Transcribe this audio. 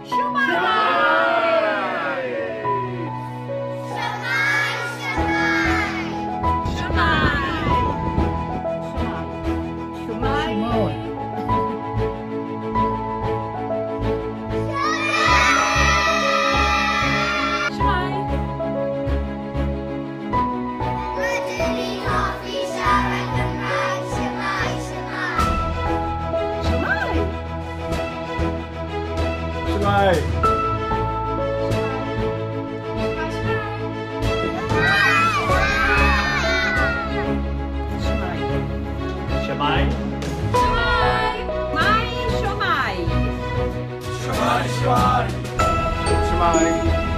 Shwmae! Shwmae, shwmae! Shwmae! Shwmae! Shwmae! Shwmae! Rydyn ni'n hoffi siarad Cymraeg, shwmae, shwmae! Shwmae! Shwmae! Shwmae! Shwmae! Shwmae! Mai, shwmae! Shwmae! Shwmae! Shwmae!